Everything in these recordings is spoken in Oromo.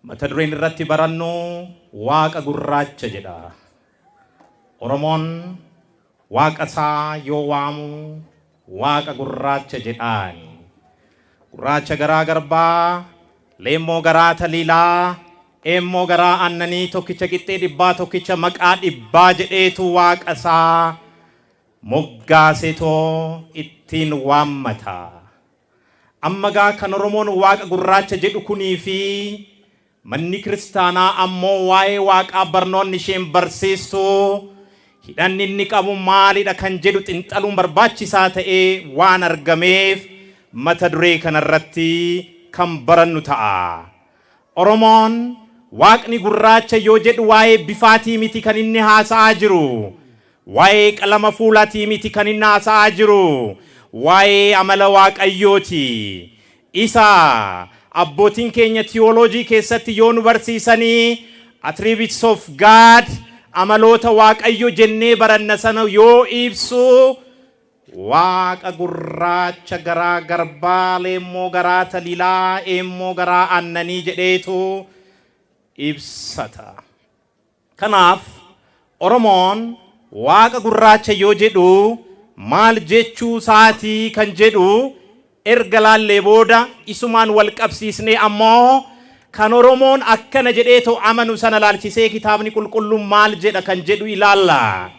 Mata dureen irratti barannu Waaqa gurraacha jedha. Oromoon Waaqa isaa yoo waamu Waaqa gurraacha jedhaan. Gurraacha garaa garbaa, leemmoo garaa taliilaa, eemmoo garaa aannanii, tokkicha qixxee dhibbaa, tokkicha maqaa dhibbaa jedheetu Waaqa isaa moggaaseetoo ittiin waammata. Amma gaa kan Oromoon Waaqa gurraacha jedhu kunii fi manni kiristaanaa ammoo waa'ee Waaqaa barnoonni isheen barsiistu hidhanni inni qabu maalidha kan jedhu xinxaluun barbaachisaa ta'ee waan argameef mata duree kanarratti kan barannu ta'a. Oromoon Waaqni gurraacha yoo jedhu waa'ee bifaatii miti kan inni haasa'aa jiru. Waa'ee qalama fuulaatii miti kan inni haasa'aa jiru. Waa'ee amala Waaqayyooti. Isa abbootiin keenya tiyooloojii keessatti yoo nu barsiisanii attributes of God, amaloota Waaqayyo jennee baranna sana yoo ibsu, Waaqa gurraacha garaa garbaa, leemmoo garaa taliilaa, eemmoo garaa aannanii jedheetu ibsata. Kanaaf Oromoon Waaqa gurraacha yoo jedhu maal jechuu isaatii kan jedhu erga laallee booda, isumaan wal qabsiisnee ammoo kan Oromoon akkana jedheetoo amanu sana laalchisee kitaabni qulqulluun maal jedha kan jedhu ilaalla.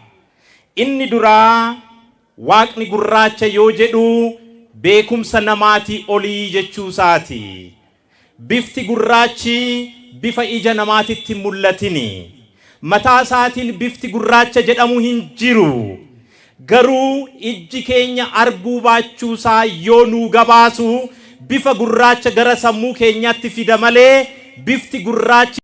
Inni duraa, Waaqni gurraacha yoo jedhu beekumsa namaatii olii jechuu isaati. Bifti gurraachi bifa ija namaatitti hin mul'atini. Mataa isaatiin bifti gurraacha jedhamu hin jiru. Garuu ijji keenya arguu baachuusaa yoo nuu gabaasu bifa gurraacha gara sammuu keenyaatti fida malee bifti gurraachi